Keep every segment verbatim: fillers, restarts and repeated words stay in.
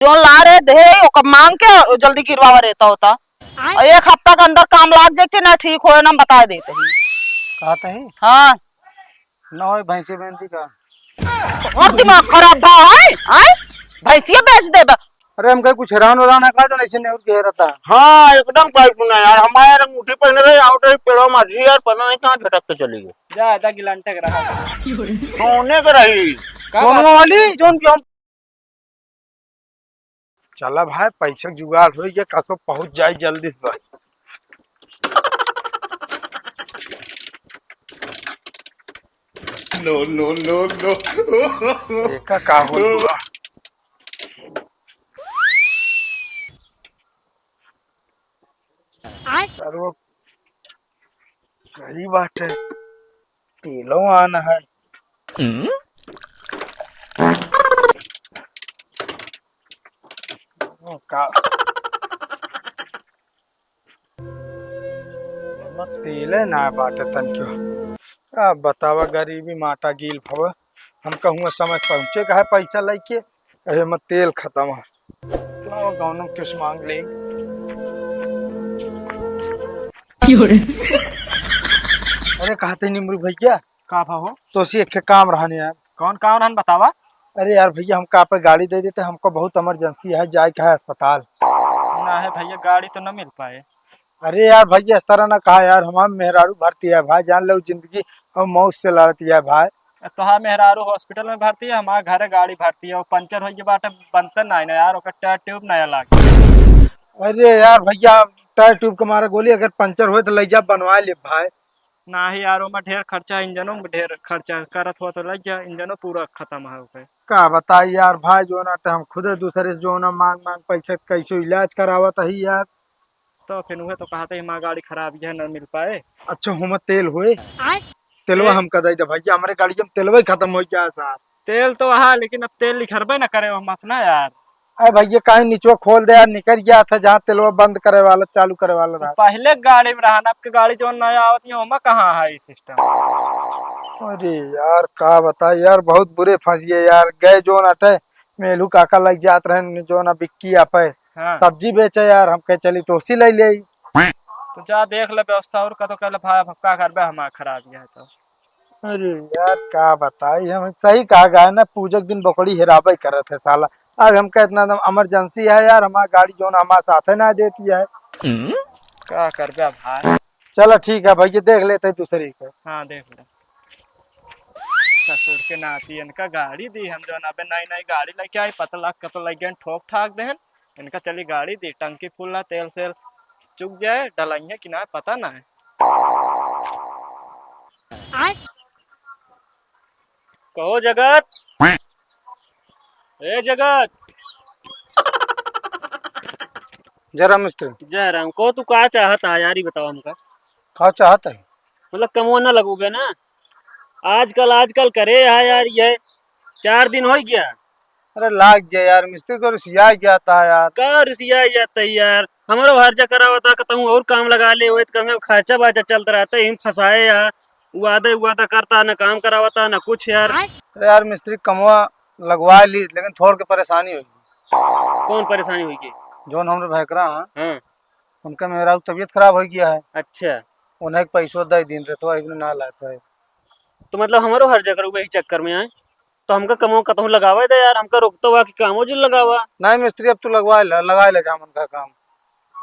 जो ला रहे दे, ओकर मांग के जल्दी गिरवावा रहता होता। आय। और एक हफ्ता के अंदर काम लाग जाए, ना ठीक होए, ना हम बता देते ही। कहत ही? हाँ। ना होए भैंसी बेंदी का। और दिमाग खराब बा, हैं? हैं? भैंसिया बेच देबा? अरे, हम कहीं कुछ हैरान वैरान है का, जो ऐसे नेहुर के रहता है? हाँ, एकदम पाइप ना यार, हमारे अंगूठी पहने रहे, आउट रही, पेड़ों में जी यार, पता नहीं कहाँ झटक के चली गई। ज्यादा गिलांटे के रहा। सोने के रही। का सोनवा बात? वाली, जोन की हम चला भाई, पैसा जुगाड़ हो गया, कसो पहुंच जाए जल्दी से बस। No, no, no, no। एका का हो गया? अरे वो सही बात है, तेलो आना है। हम्म? का? तेले ना बाटे तनक्यो। अब बतावा, गरीबी माटा गील भव। हम कहूँ समय पहुँचे का है पैसा लेके, अरे में तेल खत्म है। लाओ गौनम किस मांग ले। क्यों रे? अरे कहते निमरू भैया, का भा हो? तो सी एक ठे काम रहने यार। कौन काम रहन बतावा? अरे यार भैया, हमका आप गाड़ी दे देते, हमको बहुत इमरजेंसी है, जाए का है अस्पताल। ना है भैया, गाड़ी तो न मिल पाए। अरे यार भैया, इस तरह ना कहा यार, हमार मेहरारू भर्ती है भाई, जान लो जिंदगी और मौत से लड़ती है भाई। तोहार मेहरारू हॉस्पिटल में भर्ती है, हमार घरे गाड़ी भर्ती है, वो पंचर हो गई बाटे, बनते ना है ना यार, ओकर टायर ट्यूब नया लागे। अरे यार भैया, टायर ट्यूब के मारा गोली, अगर पंचर होए तो ले जा बनवा ले भाई। नाही यार, ओमा ढेर खर्चा, इंजनो में ढेर खर्चा, करत हुआ तो लग जा, इंजनो पूरा खत्म है ओके। का बताई यार भाई, जो ना तो हम खुदे दूसरे से जो ना मांग मांग पैसा कैसे इलाज करावत ही यार। तो फिर उहे तो कहते हैं, हमार गाड़ी खराब है, न मिल पाए। अच्छा, होमा तेल होए? आय? तेलवा तेल? हमका दे दे भैया, हमरे गाड़ी में तेलवा ही खत्म हो गया है साहब। तेल तो वहा, लेकिन अब तेल निखरबे न करे ओमा से ना यार। अरे भैया, काहे निचवा खोल दे यार, निकल गया था जहाँ तेलवा बंद करे वाला, चालू करे वाला रहा। पहले गाड़ी में रहा ना, आपके गाड़ी जो नया आवत है, ओमा कहाँ है ये सिस्टम? अरे यार, का बताई यार, बहुत बुरे फंस गए यार। गए जोन अटे, मेलू काका लग जात रहे, जोन बिक्की आपे हाँ। सब्जी बेचे यार, हम कहे चली तोसी ले ले। तो जा देख ले व्यवस्था और का, तो कहले भाई, अब का करबे, हमार खराब गया है तो। अरे यार, का बताई, हम सही कहा गया ना, पूजा के दिन बकरी हेराबे करत है साला। अब हमका इतना एकदम इमरजेंसी है यार, हमार गाड़ी जोन हमार साथे ना देती है। हम्म? का करबे भाई? चलो ठीक है भैया, देख लेते हैं दूसरी के। हाँ, देख ले। ससुर के नाती इनका गाड़ी दी हम, जोन अबे नई नई गाड़ी लेके आई, पता लग कतो लग गए ठोक ठाक देहन। इनका चली गाड़ी दी, टंकी फुल ना, तेल सेल चुक जाए, डलाइए कि ना पता ना है। आय? कहो जगत, ए जगत। जय राम मिस्त्री। जय राम। को तू का चाहत है यार, ई बताओ हमका। का चाहत है? मतलब कमवा ना लगोगे ना? आजकल, आजकल करे है यार, ये चार दिन हो गया। अरे लाग गया यार मिस्त्री, तो रिसिया गया था यार। का रिसिया गया था यार? हमरो हर जा करावता, कहूँ और काम लगा ले, वही तो कम खर्चा बर्चा चलता रहता है, इन फंसाए यार। वादे वादा करता, ना काम करावता, ना कुछ यार। अरे यार मिस्त्री, कमवा लगवा ली, लेकिन थोड़ के परेशानी होगी। कौन परेशानी होगी? जोन हमरे भैकरा हैं, हाँ। उनका मेहरारू तबीयत खराब हो गया है। अच्छा। उन्हें एक पैसो दे दिन रहे तो एक ना लाए पाए। तो मतलब हमरो हर जगह रुपये ही चक्कर में आए, तो हमका कमवा कतहूँ लगावे दे यार, हमका रोकतो बा कि कामो जिन लगावा। नहीं मिस्त्री, अब तू लगवा ले, लगा ले जा मन का काम।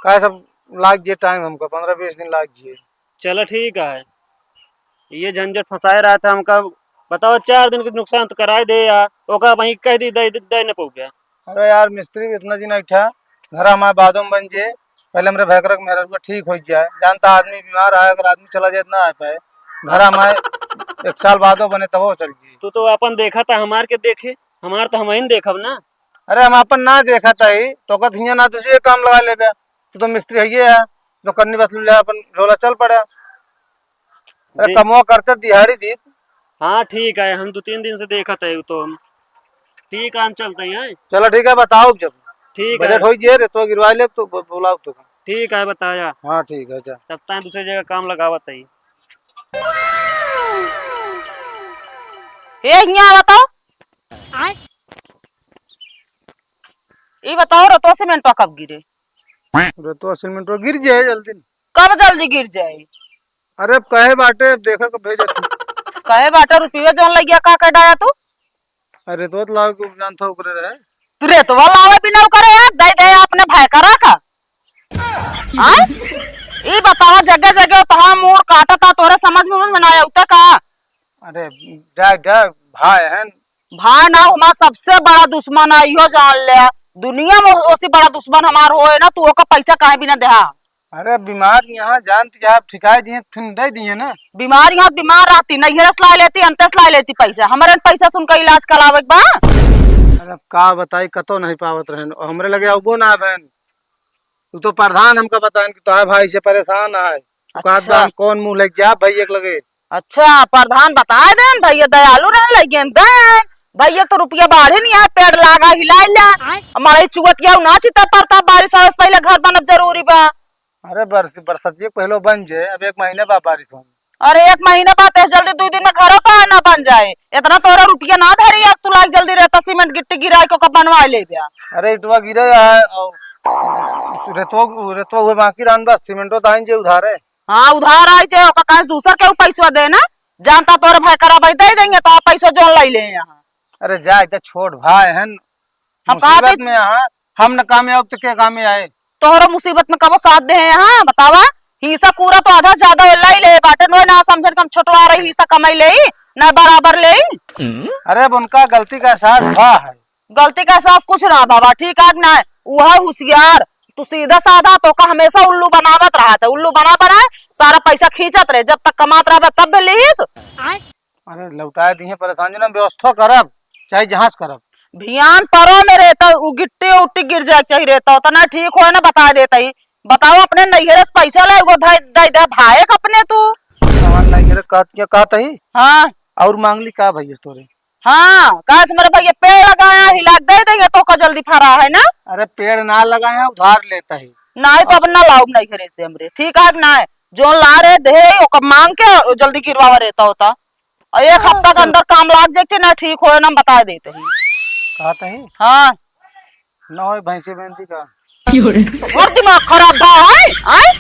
काहे सब लाग गए टाइम हमका, पन्द्रह बीस दिन लाग गए। चला ठीक है, ये झंझट फंसाए रहा था हमका। बताओ, चार दिन के नुकसान तो कराए दे यार, ओका वहीं कह दी, दे, दे, दे न पउबे। अरे यार मिस्त्री, इतना दिन ऐठा, घर हमारे बादों में बन जे, पहले हमरे भैकरा के मेहररुआ ठीक हो जाए, जानता आदमी बीमार है, अगर आदमी चला जाए तो ना आ पाए, घर हमारे एक साल बादों बने तब वो चल जी। तू तो अपन देखा था, हमार के देखे, हमार तो हम ही देखब ना। अरे हम अपन ना देखा था ही, तो कत हियाँ ना दूसरे काम लगा लेबे, तू तो मिस्त्री है ये है, जो करनी बस ले अपन झोला चल पड़े। अरे जी। कमवा करते दिहाड़ी दीत। हाँ, ठीक है, हम दो तीन दिन से देखत है, तो हम, ठीक है, हम चलते हैं। चलो ठीक है, बताओ जब ठीक है। बजट हो गया रे, तो गिरवा ले, तो ब-, बुलाओ तो। ठीक है, बताया। हाँ, ठीक है, जा। तब तक दूसरी जगह काम लगावत है। ए, हियाँ बताओ। आय? ई बताओ, रेतवा सीमेंटवा कब गिरे? रेतवा सीमेंटवा गिर जाए जल्दी। कब जल्दी गिर जाए? अरे, अब कहे बाटे, अब देखा कब भेजत हूँ। कहे बाटे, रुपया जौन लग गया, का कह डाया तू? अरे, रेतवा तो लावे के जानता ओकरे रहे। तू रेतवा लावे बिना ओकरे यार, दे दे अपने भाई का रखा। हाँ? ई बतावा, जगह जगह तोहार मूड़ काटता, तोहरे समझ में ना आवता का? अरे, जा, जा, भाई है। भाई ना, हमारा सबसे बड़ा दुश्मन है, इहो जान ले। दुनिया में ओसी बड़ा दुश्मन हमार होए ना, तू ओका पैसा काहे भी ना देहा। अरे, बीमार यहाँ जान तो क्या, आप ठिकाए दिए, फिर दे दिए ना। बीमार यहाँ बीमार रहती, नैहरे से ला लेती, अंते से ला लेती पैसा। हमारे पैसा सुन के इलाज करावे के बा। अरे, अब का बताई, कतो नहीं पावत रहन, हमरे लगे अबो ना बहन। तू तो प्रधान हमका बताइन कि तोहार भाई से परेशान है। तू कहत अच्छा। बा, हम कौन मुंह लेके जाब भैया के लगे? अच्छा, प्रधान बताए देन, भैया दयालु रहन, लगे देन। भैया तो रुपया बाढ़े नहीं आए, पेड़ लागा हिलाए ले। आय। हमारा ही चुगत गया ना चिता पड़ता, बारिश आवे से पहले घर बनब जरूरी बा। अरे बरस-, बरसतिया के पहले बन जाए, अब एक महीने बाद बारिश हो। अरे एक महीने बाद, ऐसे जल्दी दो दिन में घरों का ना बन जाए। इतना तोहरा रुपया ना धरी, अब तू लाग जल्दी रेता सीमेंट गिट्टी गिराए के ओका बनवा ले बे। अरे इटवा गिरे है और रेतवा, रेतवा हुए बाकी रहन बस, सीमेंटो तो आइन जे उधारे। हाँ, उधार आई जे, ओका कहाँ से दूसर केहू पैसवा दे ना, जानता तोरे भाई कराबे दे देंगे, तो आप पैसो जोन ले ले यहाँ। अरे जा, इतना छोट भाई है, हम कहा मुसीबत थे में यहाँ, हम न काम में आउब तो के काम में आए? तोहरो मुसीबत में कबो साथ दे हैं यहाँ, बतावा, हिस्सा पूरा तो आधा से ज्यादा ले ले बाटे, नोए ना समझन कि हम छोटवा रही, हिस्सा कमाई ले, ना बराबर ले। अरे अब उनका गलती का एहसास हुआ है, गलती का एहसास कुछ ना बाबा, ठीक है कि ना? वह होशियार, तू सीधा साधा, तोका हमेशा उल्लू बनावत रहा था, उल्लू बना बनाए सारा पैसा खींचत रहे, जब तक कमात रहबे तब भी लिहिस। अरे लौटाए दिए, परेशान जो ना, व्यवस्था करब, चाहे जहाँ से करब। भियान परो में रेता, उ गिट्टी उट्टी गिर जाए के चाहिए रेता, उतना ठीक होए ना, बता देता ही। बताओ, अपने नैहरे से पैसा ले, वो दे, दे दे भाई के अपने तू। हमार नैहरे कहत, क्या कहत ही? हाँ। और मांगली का भैया तोरे? हाँ, कहा से मेरे भैया पेड़ लगाया, हिला के दे देंगे, तोका जल्दी फरा है ना। अरे पेड़ ना लगाया, उधार लेता है। नहीं तो अब ना लाउब नैहरे से हमरे, ठीक है कि ना? जो ला रहे दे, ओकर मांग के जल्दी गिरवावा रेता होता। और एक हफ्ता के अंदर काम लाग जाए ना, ठीक होए ना, हम बता देते हैं। कहत ही? हाँ। ना होए भैंसी बेंदी का। और दिमाग खराब बा है, आय?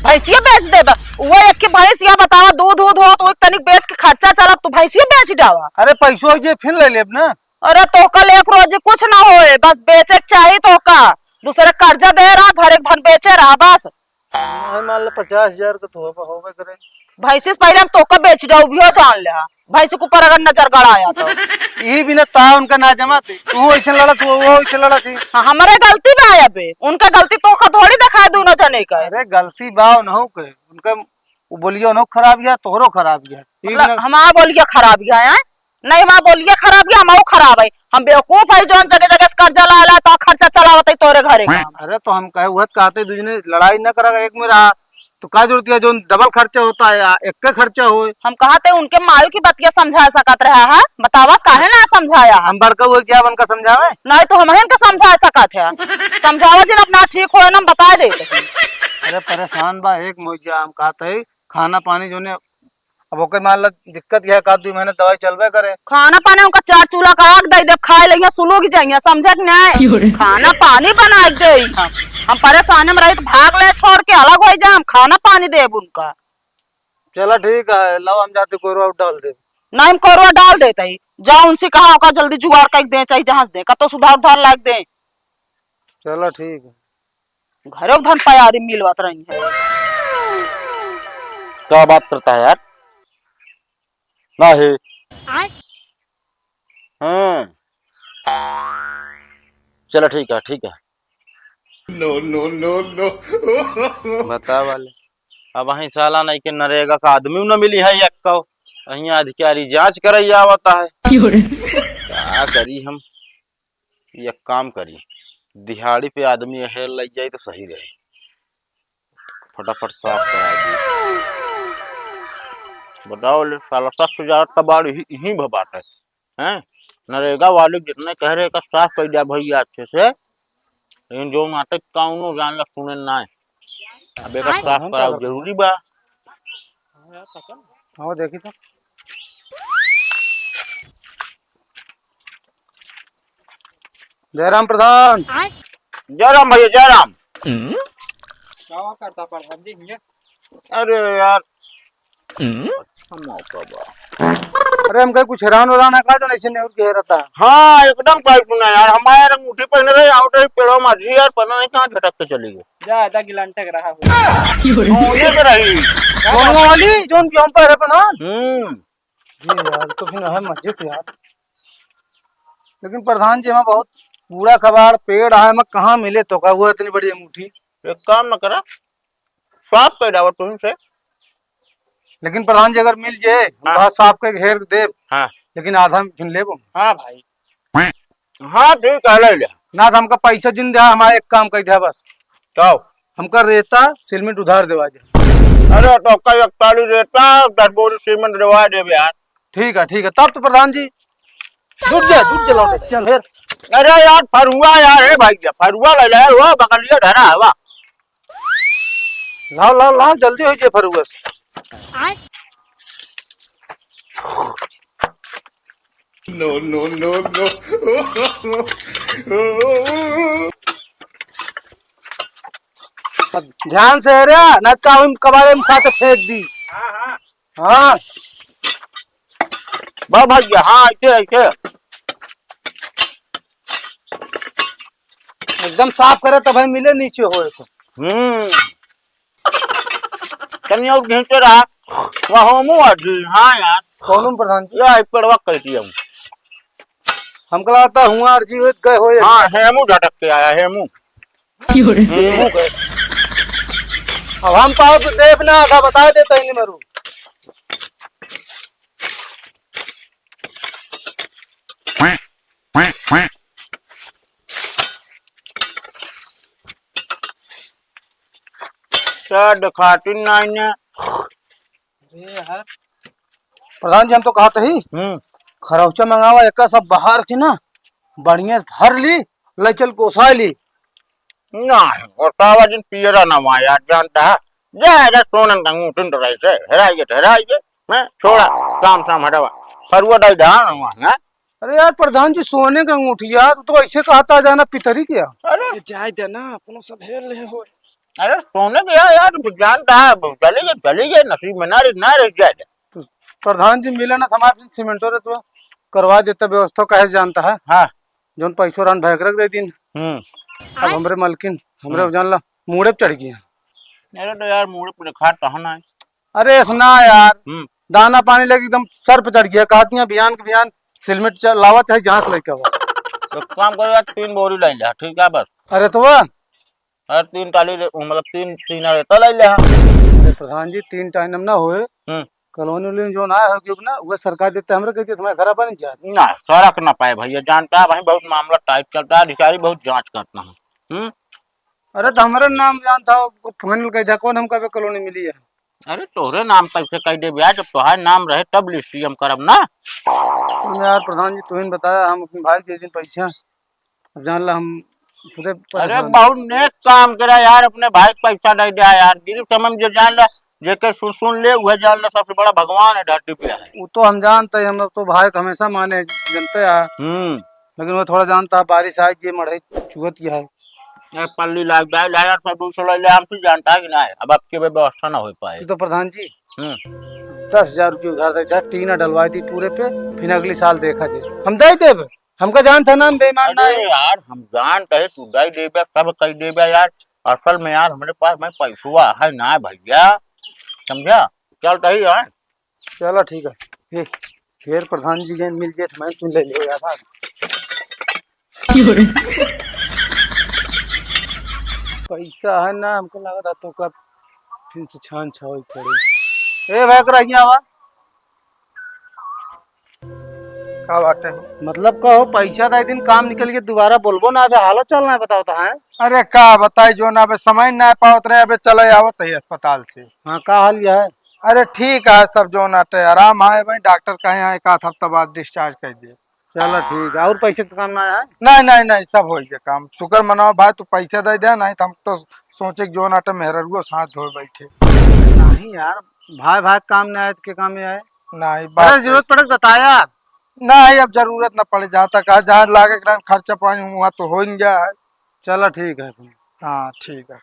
भैंसिया बेच देबा। वो एक के भैंस या बतावा, दूध, दूध हो तो एक तनिक बेच के खर्चा चला, तू भैंसिया बेच डावा। अरे पैसो जे फिर ले लेब ना। अरे तोका एक रोज कुछ ना होए, बस बेचे के चाही तोका। दूसरे कर्जा दे रहा, घर एक धन बेचे रहा बस। नहीं, मान लो पचास हजार का तो होबे, होबे करे। भैंसी से पहले हम तोका बेच जाऊ, भी हो जान ले। भैंसी के ऊपर अगर नजर गड़ाया तो। यही बिना ता उनका ना जमा थी। तू ऐसे लड़त हो, वो ऐसे लड़त थी। हाँ, हमारे गलती बा अबे। उनका गलती तोका थोड़ी दिखाए दोनों जने का। अरे गलती बा उन्हों के। उनका वो बोलियो उन्हों खराब गया, तोहरो खराब गया। ठीक मतलब ना? हमारा बोलिया खराब गया है? नहीं, हमार बोलिया खराब या, हमहू खराब है। हम बेवकूफ है, जौन जगह जगह से कर्जा ला ला, तो खर्चा चलावत है तोरे घरे का। अरे तो हम कहे, उहत कहते, दुजने लड़ाई न करा, एक में रहा, तो का जरूरत है, जौन डबल खर्चा होता है, या एक के खर्चा होए। हम कहते उनके मायू की बतिया समझा सकत रहा है, बतावा काहे ना समझाया है? हम बड़का हुए क्या बनकर समझावे? नहीं तो हम इनका समझा सकत है, समझावा जिन अपना ठीक होए ना, हम बता देते हैं। अरे परेशान बा, एक मोजा हम कहते हैं, खाना पानी जौने अब ओके मान ला दिक्कत यह का, दुई महीने दवाई चलबे करे। खाना पानी उनका चार चूल्हा का आग दे दे, खाए लइया सुलुग जाइया, समझे कि नहीं? क्यों रे? खाना पानी बना के दे हम। हम परेशान में रही तो भाग ले छोड़ के अलग हो जा, हम खाना पानी देब उनका। चला ठीक है, लाओ हम जाते कोरवा डाल दे। नहीं, हम कोरवा डाल देते ही। जाओ उनसे कहा ओका जल्दी जुगाड़ कर दे, चाहे जहां से दे, कतो सुधार उधार लाग दे। चला ठीक है। घरे धन पयारी मिलवत रही है। क्या बात करता है यार? ना है। आय? हाँ। चला ठीक है, ठीक है। No, no, no, no। बता वाले। अब वहीं साला नहीं के नरेगा का आदमी न मिली है यक्को। वहीं अधिकारी जांच करे आवता है। क्यों रे? क्या करी हम? एक काम करी, दिहाड़ी पे आदमी हेर लग जाई तो सही रहे। फटाफट साफ करा दी। बताओ ले, साला सठ हजार का बाढ़ यही, यही भबात है, हैं? नरेगा वाले जितने कह रहे का साफ कर दिया भैया अच्छे से, लेकिन जो नाटक का उन्हों जान ला सुने ना है। अब एक आय? साफ कराओ जरूरी बा। हाँ, देखी तो। जयराम प्रधान। आय? जय राम भैया, जय राम। हम्म? का करता प्रधान जी हियाँ? अरे यार, हम्म? हम मौका बा। अरे, हमका कुछ हैरान वैरान है का, जो ऐसे नेहुर के रहता है? हाँ, एकदम पाइप ना यार, हमारे अंगूठी पहने रहे, आउट रही, पेड़वा माझी यार, पता नहीं कहाँ झटक के चली गई। ज्यादा गिलांटक रहा हो। होने के रही। कौन वाली? जोन की हम पे है प्रधान? हम्म। ये यार, तो फिर है मस्जिद यार। लेकिन प्रधान जी, हमें बहुत कूड़ा कबाड़ पेड़ है, हमें कहाँ मिले तो का हुआ इतनी बड़ी अंगूठी? एक काम न करा, साफ कर डावा तुम से। लेकिन प्रधान जी, अगर मिल जाए, हम हाँ। कहा साफ के घेर देब, हाँ। लेकिन आधा हम फिर लेबो। हाँ भाई। हाँ, ठीक है, ले ले। ना तो हमका पैसा जिन दे, हमारा एक काम कर दे बस। का? हमका रेता, सीमेंट उधार देवा दे। अरे, तो कई एक ट्राली रेता, दस बोरी सीमेंट देवा देबे यार। ठीक है, ठीक है, तब तो प्रधान जी, जुट जा, जुट जा, लौटे, चल, हेर। अरे यार, फरुआ यार, हे भाई, फरुआ ले ले यार, वो बगलिया धरा है, वाह। लाओ, लाओ, लाओ, जल्दी हो जाए फरुआ से। No, no, no, no। अब ध्यान से रे, ना तो हम कबाड़े में साथ फेंक दी। हाँ, हाँ। हाँ। वाह भैया, हाँ, ऐसे, ऐसे। एकदम साफ करे तब मिले नीचे होए तो। हम्म। तनी और घींचे रहा। वह होमू आ जी, हाँ यार। कौन प्रधान जी? या, एक पेड़वा कह दिया हूँ। हमको लगता हुआ अर्जी हुई गए हो। हाँ, हेमू झटक के आया, हेमू। क्यों रे? हेमू गए। अब हम पाओ तो देव ना आधा बता देता ही नहीं मरू। क्या दिखाती नहीं ने? अरे यार। प्रधान जी, हम तो कहत ही, हम्म। खरौचा मंगावा, एका सब बाहर की ना, बढ़िया से भर ली, ले चल कोसा ली। नहीं, कोसावा जिन पियरा ना हुआ यार, जानता है, जा, जा, सोनन का अंगूठिन तो रही से, हेराई गे, तो हेराई गे, मैं छोड़ा, काम साम हटावा, फरुआ डाल दे, हाँ, ना हुआ, हैं? अरे यार, प्रधान जी, सोने का अंगूठी यार, तू तो ऐसे कहता जाना पितरी क्या? अरे। ये जाए दे ना, अपनो सब हेर ले हो। अरे, सोने के यार, यार, तू जानता है, चली गई, चली गई, नसीब में ना रही, ना रही, जाए दे। तो प्रधान जी मिले ना, तो हमारे सीमेंटो रे तो करवा देता व्यवस्था, कहे जानता है। हाँ। जोन पैसो रहन भाई के रख दे दिन। हम्म। अब हमरे मलकिन, हमरे हम्म। जान ला, मूड़े पे चढ़ गई है। अरे तो यार, मूड़े पे देखा कहाँ ना है। अरे ऐसा ना यार, हम्म। दाना पानी लेके एकदम सर पे चढ़ गया, कहती हैं बिहान के बिहान सिलमेट च-, लावा चाहे जहाँ से लेके आवा। तो काम करो यार, तीन बोरी ले लिया, ठीक है बस। अरे तो वह अरे तीन टाली रे-, मतलब तीन, तीन रेता ले ले हाँ। अरे प्रधान जी, तीन टाइम ना होए। हम्म। कॉलोनी वोलोनी जो ना हो क्यों ना, वो सरकार देते, हमरे कहते तुम्हारे घर बन जाए। ना, सड़क ना पाए भैया, जानता है भाई, बहुत मामला टाइट चलता है, अधिकारी बहुत जांच करता है। हम्म। अरे तो हमारा नाम जानता हो, फाइनल कह दिया, कौन हमका भी कॉलोनी मिली है? अरे तोहरे नाम कैसे कह दे ब्याह, जब तोहार नाम रहे तब लिस्ट हम करब ना। तुम यार प्रधान जी, तू ही बताया, हम अपने भाई के दिन पैसा अब जान ला हम खुदे अरे परेशान। बहुत नेक काम करा यार, अपने भाई के पैसा दे दिया यार। गिरी समय में जो जान ला, जेके सुन, सुन ले, वह जान ला सबसे बड़ा भगवान है धरती पे है। वो तो हम जानते हैं, हम तो भाई को हमेशा माने, जानते हैं। हम्म। लेकिन वो थोड़ा जानता है, बारिश आई, ये मढ़ई चुहत गया है। यार पल्ली लाग जाए, ला यार, सब दूसरा ले ले, हम तो जानता है कि ना है। अब आपकी व्यवस्था ना हो पाए। ये तो प्रधान जी, हम्म। दस हजार रुपये उधार दे दिया, टीना डलवा दी पूरे पे, फिर अगले साल देखा जाए, हम दे देबे। हमका जानत है ना, हम बेईमान ना अरे है। यार, हम जानत है, तू दे देबे, सब कह देबे यार। असल में यार, हमरे पास में पैसवा है ना भैया, समझा? चल रही है। चलो ठीक है। हे, फिर प्रधान जी के मिल जाए तो मैं तू ले ले यार। पैसा है ना, हमको लगा था तो का फिर से छान छावई पड़े। ए भाई, एकरा हियाँ आवा। का बाटे हो? मतलब का हो, पैसा तो एक दिन काम निकल के दोबारा बोलबो ना, अबे हालत चल ना बताओ तो है। अरे का बताई, जो ना अबे समय ना पावत रहे, अबे चले आवत है अस्पताल से। हाँ, का हाल यह है? अरे ठीक है, सब जो ना टे आराम है भाई, डॉक्टर कहे हैं एक आध हफ्ता बाद डिस्चार्ज कर दे। चलो ठीक है, और पैसे का काम ना है? नहीं, नहीं, नहीं, सब हो गया काम। शुक्र मनाओ भाई, तू पैसा दे दे, नहीं तो हम तो सोचे कि जो ना टे मेहररुओ साथ धोए बैठे। नहीं यार, भाई भाई काम नहीं आए तो के काम में आए? नहीं, अरे बात जरूरत सही। पड़े तो बताया। नहीं, अब जरूरत ना पड़े, जहाँ तक है, जहाँ लागे के रहन खर्चा पानी हुआ तो हो ही गया है। चला ठीक है फिर। हाँ ठीक है।